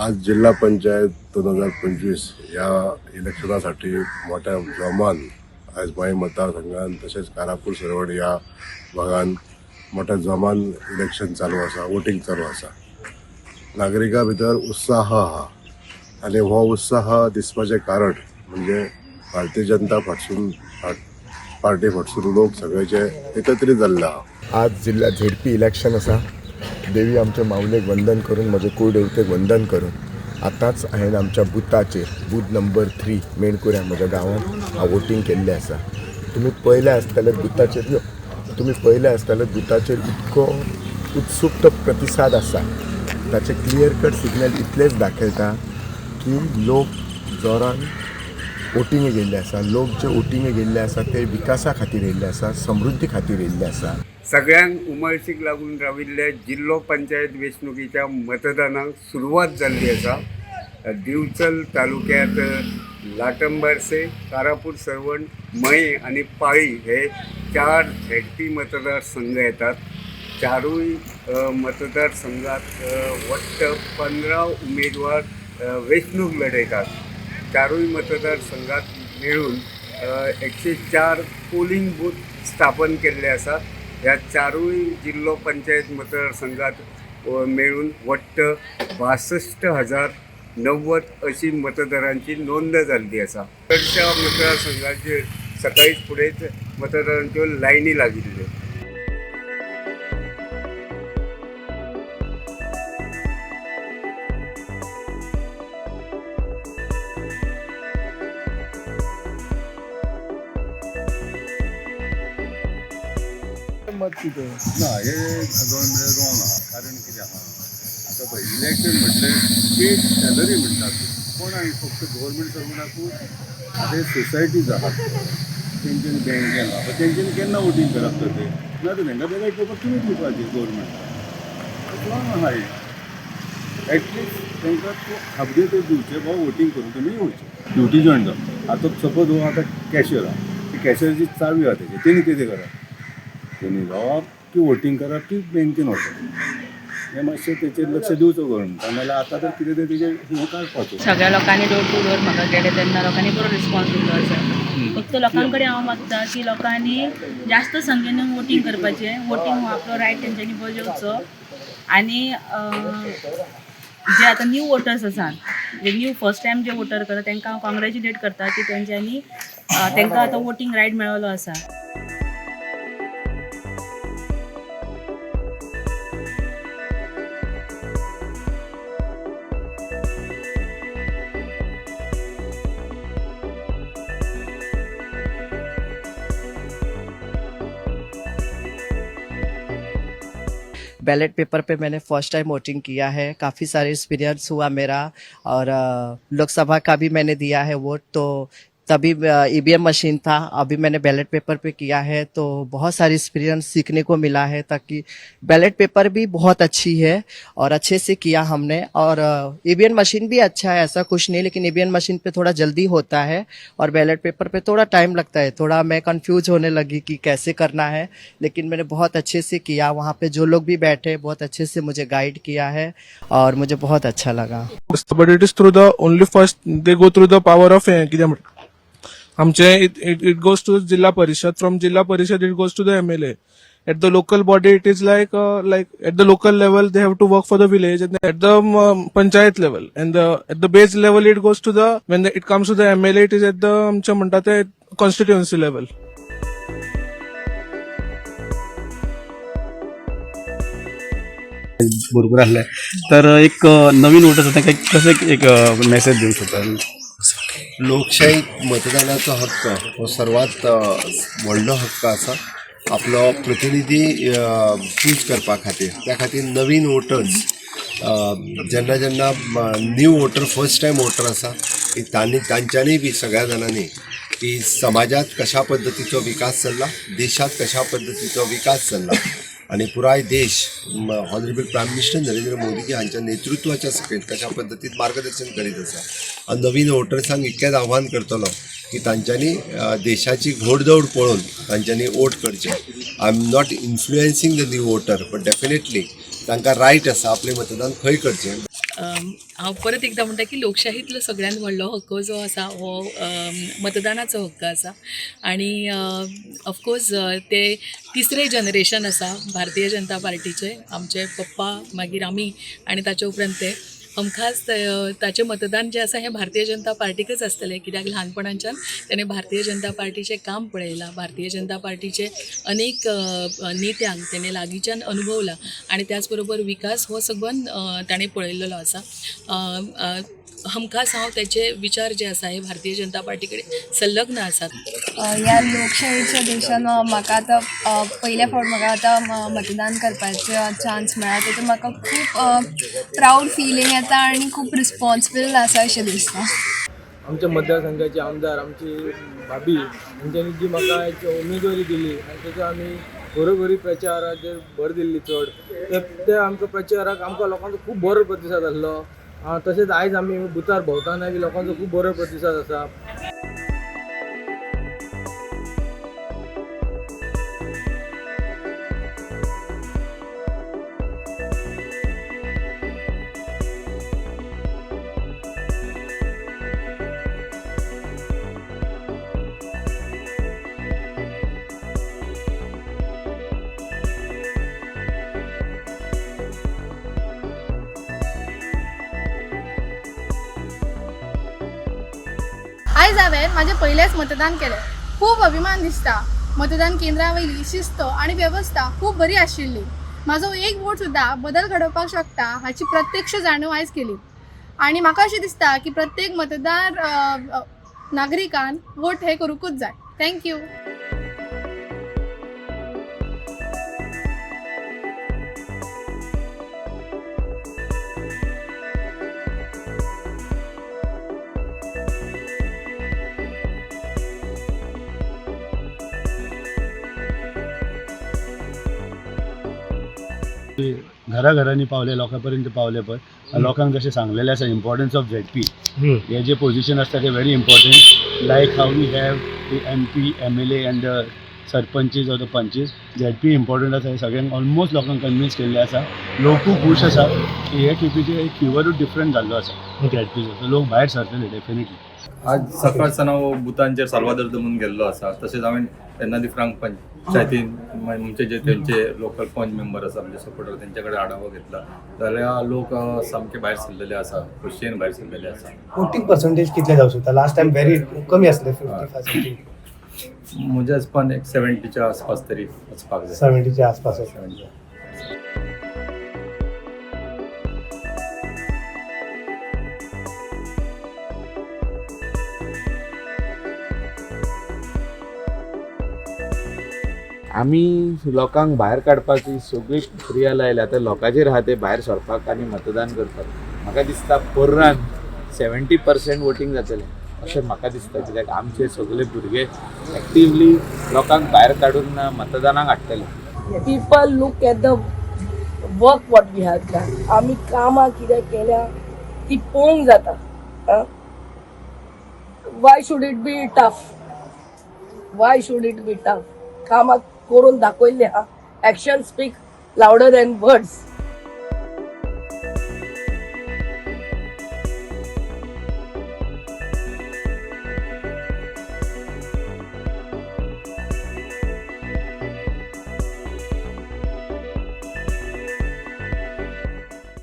आज जिल्हा पंचायत 2025 ह्या इलेक्शनासाठी मोठ्या जोमान आयज मयें मतदारसंघान तशेंच कारापूर सरवण ह्या भागान मोठ्या जोमान इलेक्शन चालू आसा, वोटींग चालू आसा. नागरिकां भितर उत्साह आहा आनी हो उत्साह दिसपाचें कारण म्हणजे भारतीय जनता फाटसून पार्टी फाटसून लोक सगळेचे एकत्रीत जाल्ले आहा. आज जिल्हा झेडपी इलेक्शन आसा. देवी आमच्या माऊलेक वंदन करून, म्हजे कुळदेवतेक वंदन करून आतांच हांवें आमच्या बुथाचेर बूथ नंबर 3 मेणकुऱ्या म्हज्या गांवांत हांव वोटींग केल्लें आसा. तुमी पळयलें आसतलें बुथाचेर, यो तुमी पळयलें आसतलें बुथाचेर इतको उत्सुक्त प्रतिसाद आसा. ताचें क्लियर कट सिग्नल इतलेंच दाखयता की लोक जोरान वोटिंगे गेल्ले आसा. लोक जे वोटिंगे गेल्ले आसा ते विकासा खातीर येयल्ले आसा, समृद्धी खातीर येयल्ले आसा. सगळ्यांक उमळशीक लागून राविल्ले जिल्लो पंचायत वेंचणुकीच्या मतदानाक सुरवात जाल्ली आसा. दिवचल तालुक्यांत लाटंबार्से, कारापूर सरवण, मये आनी पाळी हे 4 झेडपी मतदारसंघ येतात. चारूय मतदारसंघात वट्ट 15 उमेदवार वेंचणूक लढयतात. चारूय मतदारसंघात मेळून 104 पोलिंग बूथ स्थापन केल्ले आसात. ह्या चारूय जिल्लो पंचायत मतदारसंघात मेळून वट्ट 62,090 अशी मतदारांची नोंद जाल्ली आसा. चडश्या मतदारसंघाचेर सकाळीच फुडेंच मतदारांच्यो लायनी लागिल्ल्यो. मत कितें ना, हे गव्हर्मेंट रॉंग आहा. कारण कितें आहा, आतां पळय इलेक्शन म्हटलें पेड सॅलरी म्हणटात कोण आनी फक्त गव्हर्मेंट सर्वंटाकूच. आतां हे सोसायटीज आहात तेंच्यांनी बँकेन आहा, तेंच्यांनी केन्ना वोटींग करप तर तें ना, तर तेंकां बॅलेट पेपर तुमी दिवपाचें गव्हर्मेंटाक. रॉंग आहा हें. एटलिस्ट तांकां तूं हाफ डे तरी दिवचें, बाबा वोटींग करून तुमी येवचें, ड्युटी जॉयन जावं. आतां सपोज हो आतां कॅशियर आहा, ती कॅशियराची चावी आहा तेजी, तेणी कितें करप? तेणी रावप की वोटींग करप की बँकेन वचप? हें मातशें तेचेर लक्ष दिवचो गव्हर्मेंटान, नाजाल्यार आतां तर कितें तें तेजेर हें काडपाचो. सगळ्या लोकांनी डोर टू डोर म्हाका गेले तेन्ना लोकांनी बरो रिस्पॉन्स दिल्लो आसा. फक्त लोकां कडेन हांव मागता की लोकांनी जास्त संख्येन वोटींग करपाचें. वोटींग हो आपलो रायट तेंच्यांनी बजोवचो. आनी जे आतां न्यू वोटर्स आसात, जे न्यू फर्स्ट टायम जे वोटर करता तांकां हांव कॉंग्रेच्युलेट करता की तेंच्यांनी तांकां आतां वोटींग रायट मेळिल्लो आसा. बैलेट पेपर पे मैंने फर्स्ट टाइम वोटिंग किया है. काफ़ी सारे एक्सपीरियंस हुआ मेरा और लोकसभा का भी मैंने दिया है वोट, तो तभी ईवीएम मशीन था. अभी मैंने बैलेट पेपर पे किया है तो बहुत सारी एक्सपीरियंस सीखने को मिला है, ताकि बैलेट पेपर भी बहुत अच्छी है और अच्छे से किया हमने. और ईवीएम मशीन भी अच्छा है, ऐसा कुछ नहीं, लेकिन ईवीएम मशीन पे थोड़ा जल्दी होता है और बैलेट पेपर पे थोड़ा टाइम लगता है. थोड़ा मैं कंफ्यूज होने लगी कि कैसे करना है, लेकिन मैंने बहुत अच्छे से किया. वहाँ पे जो लोग भी बैठे बहुत अच्छे से मुझे गाइड किया है और मुझे बहुत अच्छा लगा. But it is through the only first they go through the power of हें कितें म्हणटा आमचें, it goes to Zilla Parishad, from Zilla Parishad it goes to the MLA. At the local body it is like at the local level they have to work for the village, and at the panchayat level and the at the base level it goes to the when it comes to the MLA it is at the आमचें म्हणटा ते constituency level. भरपूर आसले तर एक नवीन voters आसा तांकां कशें एक मेसेज दिवंक शकता? लोकशाहीत मतदानाचो हक्क हो सर्वात व्हडलो हक्क आसा. आपलो प्रतिनिधी चूज करपा खातीर, त्या खातीर नवीन वोटर्स जेन्ना जेन्ना new voter first time voter आसा की तांणी तांच्यांनी बी सगळ्या जाणांनी की समाजांत कशा पद्दतीचो विकास चल्ला, देशांत कशा पद्दतीचो विकास चल्ला आनी पुराय देश honourable prime minister Narendra Modiji हांच्या नेतृत्वाच्या सकयल कशा पद्दतीन मार्गदर्शन करीत आसा. आनी नवीन वोटर्सांक इतकेंच आव्हान करतलो की तांच्यांनी देशाची घोडदौड पळोवन तांच्यांनी वोट करचें. I am not influencing the new voter, but definitely तांकां रायट आसा आपलें मतदान खंय करचें. हांव परत एकदां म्हणटा की लोकशाहीतलो सगळ्यांत व्हडलो हक्क जो आसा हो मतदानाचो हक्क आसा आनी ऑफकोर्स ते तिसरें जनरेशन आसा भारतीय जनता पार्टीचें. आमचे पप्पा, मागीर आमी आनी ताचे उपरांत ते. हमखास ताचें मतदान जें आसा हें भारतीय जनता पार्टीकच आसतलें, कित्याक ल्हानपणाच्यान तेणें भारतीय जनता पार्टीचें काम पळयलां, भारतीय जनता पार्टीचे अनेक नेत्यांक तेणें लागींच्यान अनुभवला आनी त्याच बरोबर विकास हो सगळ्यान ताणें पळयल्लो आसा. हमखास हांव तेचे विचार जे आसा हे भारतीय जनता पार्टी कडेन संलग्न आसात. ह्या लोकशाहीच्या देशान म्हाका आतां पयल्या फावट म्हाका आतां मतदान करपाचो चान्स मेळ्ळा, तेतून म्हाका खूब प्रावड फिलींग येता आनी खूब रिस्पोन्सिबल आसा अशें दिसता. आमच्या मतदारसंघाचे आमदार आमची भाभी हेंच्यांनी जी म्हाका एक उमेदवारी दिली आनी तेचो आमी घरोघरी प्रचाराचेर भर दिल्ली चड, ते आमकां प्रचाराक आमकां लोकांचो खूब बरो प्रतिसाद आसलो. तशेंच आयज आमी बुथार भोंवतना बी लोकांचो खूब बरो प्रतिसाद आसा. आयज हांवें म्हाजें पयलेंच मतदान केलें. खूब अभिमान दिसता. मतदान केंद्रा वयली शिस्त आनी वेवस्था खूब बरी आशिल्ली. म्हाजो एक वोट सुद्दां बदल घडोवपाक शकता हाची प्रत्यक्ष जाणीव आयज केली आनी म्हाका अशें दिसता की प्रत्येक मतदार नागरिकान वोट हे करूंकूच जाय. Thank you. घराघरांनी पावले, लोकां पर्यंत पावले पळय, लोकांक जशें सांगलेलें आसा इम्पॉर्टन्स ऑफ झेडपी, हे जे पोजिशन आसता ते very important. Like how we have the MP, MLA and the sarpanches or the panches, ZP important आसा. हे सगळ्यांक ऑलमोस्ट लोकांक कन्विन्स केल्ले आसा. लोकूय खूश आसा की हे खेपेचे एक फिवरूच डिफरंट जाल्लो आसा झेडपीचो, लोक भायर सरतले डेफिनेटली. आज सकाळ सावन हांव बुथांचेर साल्वादर दमून गेल्लो आसा. तशेंच हांवें तेन्ना दिफ्रांक पंचायतीन आमचे जे तेंचे लोकल पंच मेंबर आसा, आमचे सपोर्टर, तेंचे कडेन आढावो घेतला जाल्यार लोक सामके भायर सरलेले आसा, खोशयेन भायर सरलेले आसा. वोटींग पर्संटेज कितले जावं शकता? लास्ट टायम व्हेरी कमी आसले, 55 समथींग. म्हज्या हिसपान एक 70च्या आसपास तरी वचपाक जाय. 70च्या आसपास. 70. आमी लोकांक भायर काडपाची सगळी प्रक्रिया लायल्या. आतां लोकांचेर आहा ते भायर सरपाक आनी मतदान करपाक. म्हाका दिसता पर्रान 70% वोटींग जातलें अशें म्हाका दिसता, कित्याक आमचे सगळे भुरगे एक्टिवली लोकांक भायर काडून मतदानाक हाडटले. People look at the work what we have done. आमी कामां कितें केल्या ती पळोवंक जाता. Why should it be tough? Why should it be tough? कामां करून दाखयल्लें आहा. Action speak louder than words.